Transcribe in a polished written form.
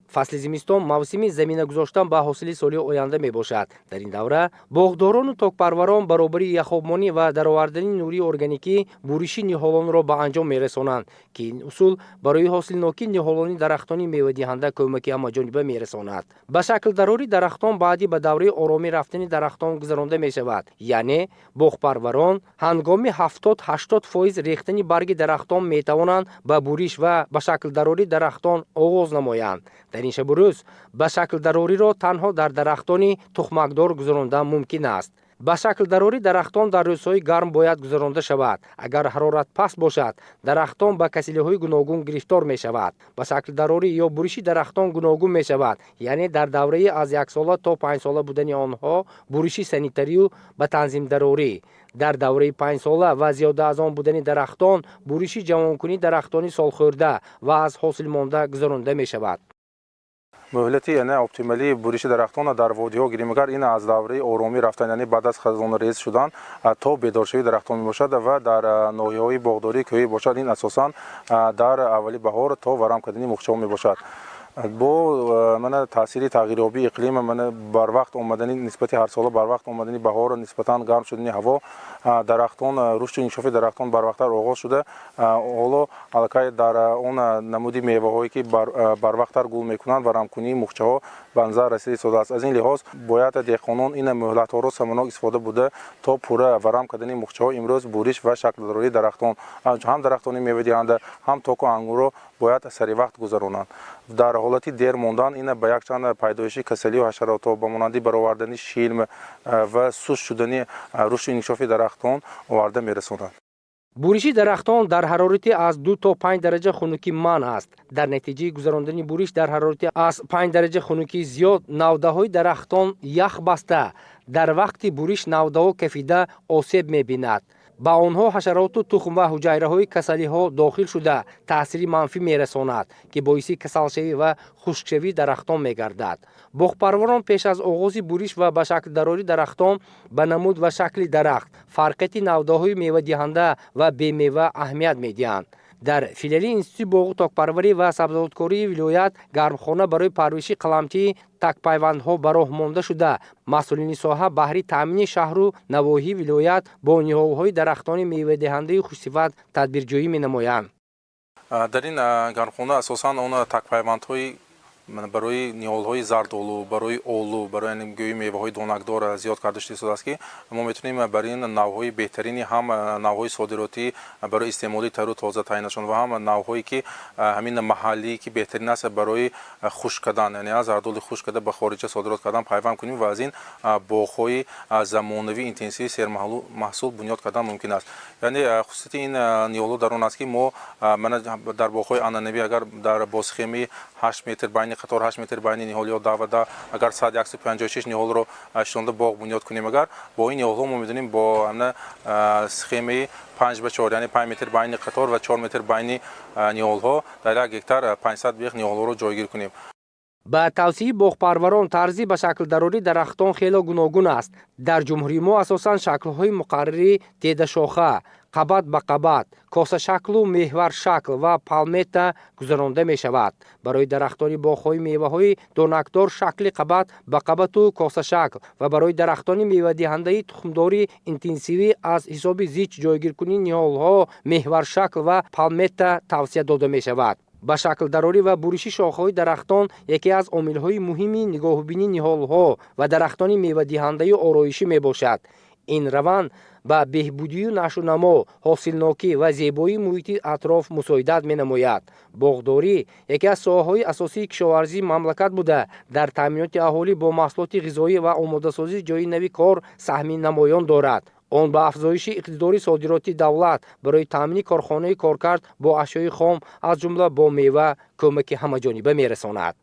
Фасли зимистон мавсими замина гузоштан ба ҳосили соли оянда мебошад. Дар ин давра боғдорону токпарварон баробари яхобмонӣ ва даровардани нурии органикӣ буриши ниҳолонро ба анҷом мерасонанд, ки ин усул барои ҳосилнокии ниҳолони дарахтони мевадиҳанда кӯмаки ҳамаҷониба мерасонад. Ба шаклдарории дарахтон баъди ба давраи оромӣ рафтани дарахтон гузаронда мешавад. Яъне боғпарварон ҳангоми 70-80% рехтани барги дарахтон метавонанд ба буриш ва ба шаклдарории дарахтон оғоз намоянд. Дар ин шабу рӯз ба шаклдарориро танҳо дар дарахтони тухмакдор гузарондан мумкин аст. Ба шаклдарории дарахтон дар рӯзҳои гарм бояд гузаронда шавад. Агар ҳарорат паст бошад, дарахтон ба касалиҳои гуногун гирифтор мешавад. Ба шаклдарорӣ ё буриши дарахтон гуногун мешавад, яъне дар давраи аз яксола то панҷсола будани онҳо буриши санитарию ба танзимдарорӣ, дар давраи панҷсола ва зиёда аз он будани дарахтон буриши ҷавонкунии дарахтони солхӯрда ва аз ҳосилмонда гузаронда мешавад. Муҳлати, яъне оптималии буриши дарахтон дар водиҳо гирем агар, ин аз давраи оромӣ рафтан, яъне баъд аз хазонрез шудан то бедоршавии дарахтон мебошад ва дар ноҳияҳои боғдории кӯҳӣ бошад, ин асосан дар аввали баҳор то варам кардани мухчаҳо мебошад. Бо мана таъсири тағйирёбии иқлим, мана барвақт омадани, нисбати ҳарсола барвақт омадани баҳор, нисбатан гарм шудани ҳаво, дарахтон, рушду инкишофи дарахтон барвақттар оғоз шуда, ҳоло аллакай дар он намуди меваҳое ки барвақттар гул мекунанд, варамкунии мухчаҳо ба назар расида истодааст. Аз ин лиҳоз бояд деҳқонон ин муҳлатҳоро самарнок истифода бурда, то пурра варам кардани мухчаҳо имрӯз буриш ва шаклдарории дарахтон, ҳам дарахтони мевадиҳанда, ҳам току ангурро бояд саривақт гузаронанд. Дар ҳолати дер мондан ин ба якчанд пайдоиши касалию ҳашаротҳо ба монанди баровардани шилм ва суст шудани рушду инкишофи дарахтон оварда мерасонад. Буриши дарахтон дар ҳарорати аз 2 то 5 дараҷа хунукӣ манъ аст. Дар натиҷаи гузарондани буриш дар ҳарорати аз 5 дараҷа хунукӣ зиёд навдаҳои дарахтон ях баста, дар вақти буриш навдаҳо кафида осеб мебинад. Ба онҳо ҳашароту тухм ва ҳуҷайраҳои касалиҳо дохил шуда, таъсири манфӣ мерасонад, ки боиси касалшавӣ ва хушкшавии дарахтон мегардад. Боғпарварон пеш аз оғози буриш ва ба шаклдарории дарахтон ба намуд ва шакли дарахт, фарқияти навдаҳои мевадиҳанда ва бемева аҳамият медиҳанд. Дар филиали Институти боғу токпарварӣ ва сабзавоткории вилоят гармхона барои парвариши қаламчии такпайвандҳо ба роҳ монда шуда, масъулини соҳа баҳри таъмини шаҳру навоҳии вилоят бо ниҳолҳои дарахтони мевадиҳандаи хушсифат тадбирҷӯӣ менамоянд. Дар ин гармхона асосан он такпайвандҳои барои ниҳолҳои зардолу, барои олу, барои гӯи меваҳои донакдор зиёд карда шуда истодааст, ки мо метавонем бар ин навъҳои беҳтарини, ҳам навъҳои содиротӣ барои истеъмоли тару тоза таъинашон ва ҳам навъҳое ки ҳамин маҳаллӣ, ки беҳтарин аст барои хушк кардан, яъне аз зардоли хушк карда ба хориҷа содирот кардан, пайванд кунем ва аз ин боғҳои замонавии интенсиви сермаҳсул бунёд кардан мумкин аст. Яъне хусусияти ин ниҳолҳо дар он аст, ки мо мана дар боғҳои анъанавӣ агар дар бо схемаи 8 метр байни қатор, 8 метр байни ниҳол ё 10 ва 10, агар 100, 156 ниҳолро шинонда боғ бунёд кунем агар, бо ин ниҳолҳо мо медонем бо ана схемаи 5 ба 4, яъне 5 метр байни қатор ва 4 метр байни ниҳолҳо, дар 1 гектар 500 бех ниҳолҳоро ҷойгир кунем. Ба тавсияи боғпарварон, тарзи ба шаклдарории дарахтон хело гуногун аст. Дар ҷумҳурии мо асосан шаклҳои муқаррарии тедашоха, қабат ба қабат, косашаклу меҳваршакл ва палмета гузаронда мешавад. Барои дарахтони боғҳои меваҳои донакдор шакли қабат ба қабату косашакл ва барои дарахтони мевадиҳандаи тухмдори интенсивӣ аз ҳисоби зич ҷойгиркунии ниҳолҳо меҳваршакл ва палмета тавсия дода мешавад. Ба шаклдарорӣ ва буриши шохаҳои дарахтон яке аз омилҳои муҳими нигоҳубинии ниҳолҳо ва дарахтони мевадиҳандаи ороишӣ мебошад. Ин раванд ба беҳбудию нашъунамо, ҳосилнокӣ ва зебоии муҳити атроф мусоидат менамояд. Боғдорӣ яке аз соҳаҳои асосии кишоварзии мамлакат буда, дар таъминоти аҳолӣ бо маҳсулоти ғизоӣ ва омодасозии ҷойи нави кор саҳми намоён дорад. Он ба афзоиши иқтидори содиротии давлат барои таъмини корхонаи коркард бо ашёи хом, аз ҷумла бо мева, кӯмаки ҳамаҷониба мерасонад.